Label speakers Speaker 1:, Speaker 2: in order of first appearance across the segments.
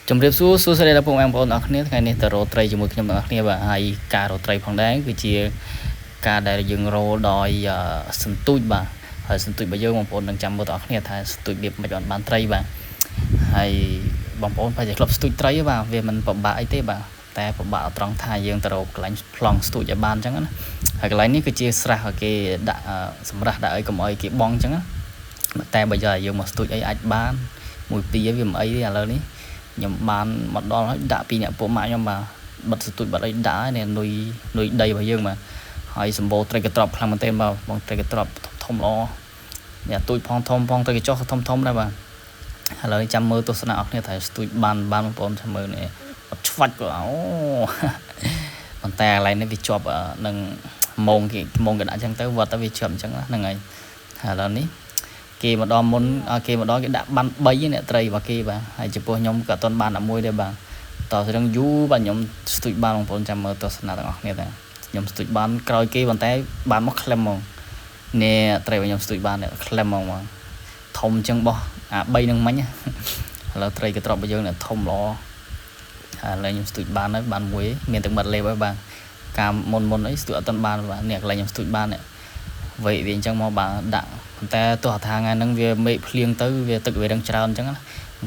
Speaker 1: ជំរាបសួរសួស្តីដល់ពុកម៉ែបងប្អូនទាំងអស់គ្នាថ្ងៃនេះទៅរកត្រីជាមួយខ្ញុំទាំងអស់គ្នាបាទហើយការរកត្រីផងដែរគឺជាការដែលយើងរកដោយសន្ទូចបាទហើយសន្ទូចរបស់យើងបងប្អូននឹងចាំមើលទាំងអស់គ្នាថាសន្ទូចវាមិនបានត្រីបាទហើយបងប្អូនប្រហែលជាធ្លាប់ស្ទូចត្រីបាទវាមិនពិបាកអីទេបាទតែពិបាកត្រង់ថាយើងទៅរកកន្លែងប្លង់ស្ទូចឲ្យបានអញ្ចឹងណាហើយកន្លែងនេះគឺជាស្រះឲ្យគេដាក់សម្រាប់ដាក់ឲ្យកុំឲ្យគេបងអញ្ចឹងណាតែបើយើងមកស្ទូចអីអាចបានមួយពីរវាមិនអីទេឥឡូវនេះខ្ញុំបានមកដល់ហើយដាក់ពីអ្នកពួកម៉ាក់ខ្ញុំបាទបិទស្ទូចបិទអីដាក់ហើយនេះនុយនុយដីរបស់យើងបាទហើយសម្បូរត្រីកត្រប់ខ្លាំងមែនទែនបាទបងត្រីកត្រប់ធំល្អនេះទូចផងធំផងត្រីកញ្ចុះធំធំដែរបាទឥឡូវចាំមើលទស្សនៈអស់គ្នាថាស្ទូចបានបានបងប្អូនចាំមើលនេះអត់ឆ្វាច់ក៏អូប៉ុន្តែកន្លែងនេះវាជាប់នឹងម៉ងគេម៉ងគេដាក់អញ្ចឹងទៅវត្តទៅវាជាប់អញ្ចឹងហ្នឹងហើយឥឡូវនេះគេមកដល់មុនគេមកដល់គេដាក់បាន3អ្នកត្រីរបស់គេបាទហើយចំពោះខ្ញុំក៏អត់ទាន់បាន11ដែរបាទតោះរឿងយូរបាទខ្ញុំស្ទូចបានបងប្អូនចាំមើលទស្សនៈទាំងអស់គ្នាតាខ្ញុំស្ទូចបានក្រោយគេប៉ុន្តែបានមកក្លឹមហ្មងនេះត្រីរបស់ខ្ញុំស្ទូចបានក្លឹមហ្មងបាទធំជាងបោះអា3នឹងមិញឥឡូវត្រីកត្រប់របស់យើងនេះធំល្អហើយឥឡូវខ្ញុំស្ទូចបានហើយបានមួយមានទឹកមាត់លេបហើយបាទកាលមុនមុនអីស្ទូចអត់ទាន់បានបាទនេះកន្លែងខ្ញុំស្ទូចបាននេះវែកវាអញ្ចឹងមកបាទដាក់ប៉ុន្តែទោះថាថ្ងៃហ្នឹងវាមេឃភ្លៀងទៅវាទឹកវារឹងច្រើនអញ្ចឹងណា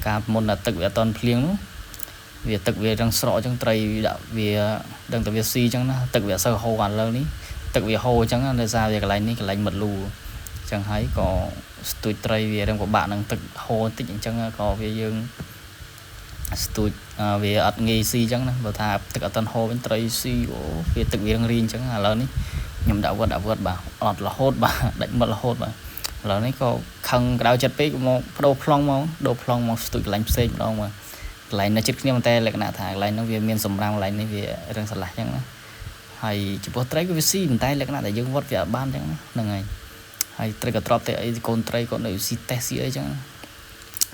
Speaker 1: កាលមុនដល់ទឹកវាអត់ទាន់ភ្លៀងនោះវាទឹកវារឹងស្រកអញ្ចឹងត្រីដាក់វាដឹងតែវាស៊ីអញ្ចឹងណាទឹកវាអត់សូវហូរឥឡូវនេះទឹកវាហូរអញ្ចឹងដោយសារវាកន្លែងនេះកន្លែងមិត្តលូអញ្ចឹងហើយក៏ស្ទូចត្រីវារឹងពិបាកនឹងទឹកហូរតិចអញ្ចឹងក៏វាយើងស្ទូចវាអត់ងាយស៊ីអញ្ចឹងណាបើថាទឹកអត់ទាន់ហូរវិញត្រីស៊ីអូវាទឹកវារឹងរីអញ្ចឹងឥឡូវនេះខ្ញុំដាក់វត្តដាក់វត្តបាទអត់រហូតបាទដាច់មាត់រហូតបាទឥឡូវនេះក៏ខឹងក្តៅចិត្តពេកមកបដូរប្លង់មកដូរប្លង់មកស្ទូចកន្លែងផ្សេងម្ដងបាទកន្លែងនៅជិតគ្នាប៉ុន្តែលក្ខណៈថាកន្លែងហ្នឹងវាមានសម្រាមកន្លែងនេះវារឹងស្រឡះអញ្ចឹងណាហើយចំពោះត្រីក៏វាស៊ីប៉ុន្តែលក្ខណៈដែលយើងវត្តវាអត់បានអញ្ចឹងណាហ្នឹងហើយហើយត្រីក៏ទ្របទៅអីកូនត្រីក៏នៅស៊ីតេសស៊ីអីអញ្ចឹង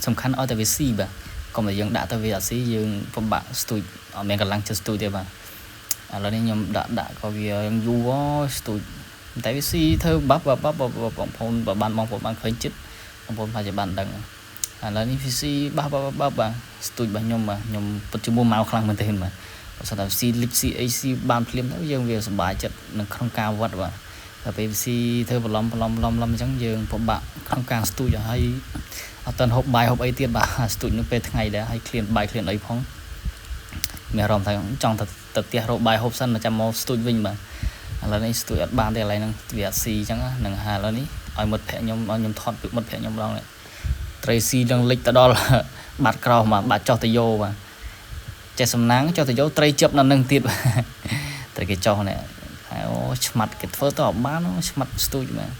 Speaker 1: សំខាន់ឲ្យតែវាស៊ីបាទកុំតែយើងដាក់ទៅវាអត់ស៊ីយើងពិបាកស្ទូចអត់មានកម្លាំងចិត្តស្ទូចទេបាទឥឡូវនេះខ្ញុំដាក់ដាក់ក៏វាយូរស្ទូចតែវាស៊ីធ្វើបាប់បាប់បាប់បងប្អូនបើបានបងប្អូនបានឃើញចិត្តបងប្អូនប្រហែលជាបានដឹងឥឡូវនេះវាស៊ីបាប់បាប់បាប់បាទស្ទូចរបស់ខ្ញុំបាទខ្ញុំពិតជាមួយមកខ្លាំងមែនទែនបាទបើសិនតែស៊ីលិចស៊ីអីស៊ីបានភ្លាមទៅយើងវាសប្បាយចិត្តនៅក្នុងការវត្តបាទតែពេលវាស៊ីធ្វើបន្លំបន្លំបន្លំបន្លំអញ្ចឹងយើងពិបាកក្នុងការស្ទូចឲ្យអត់ទាន់ហូបបាយហូបអីទៀតបាទស្ទូចនឹងពេលថ្ងៃដែរហើយឃ្លានបាយឃ្លានអីផងមានអារម្មណ៍ថាចង់ទៅទៅផ្ទះរកបាយហូបសិនមកចាំមកស្ទូចវិញបាទឥឡូវនេះស្ទូចអត់បានទេកន្លែងហ្នឹងវាអត់ស៊ីអញ្ចឹងនឹងហើយឥឡូវនេះឲ្យមិត្តភក្តិខ្ញុំឲ្យខ្ញុំថតមិត្តភក្តិខ្ញុំម្ដងនេះត្រីស៊ីនឹងលិចទៅដល់បាត់ក្រោមបាទបាត់ចុះទៅយោបាទចេះសំណាងចុះទៅយោត្រីជឹបនៅនឹងទៀតត្រីគេចុះនេះហើយអូឆ្មាត់គេធ្វើទៅអត់បានឆ្មាត់ស្ទូចបាទ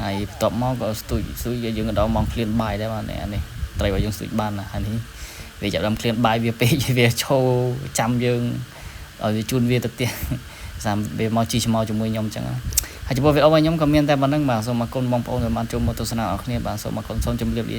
Speaker 1: ហើយបន្ទាប់មកក៏ស្ទូចស្ទូចយើងក៏ដល់ម៉ោងឃ្លានបាយដែរបាទនេះត្រីរបស់យើងស្ទូចបានណាហើយនេះវាចាប់ដើមឃ្លានបាយវាពេកវាឈោចាំយើងឲ្យវាជូនវាទៅផ្ទះសាមវាមកជីឆ្មោជាមួយខ្ញុំអញ្ចឹងហើយចំពោះវីដេអូរបស់ខ្ញុំក៏មានតែប៉ុណ្្នឹងបាទសូមអរគុណបងប្អូនដែលបានចូលមកទស្សនាអរគ្នាបាទសូមអរគុណសូមជម្រាបលា។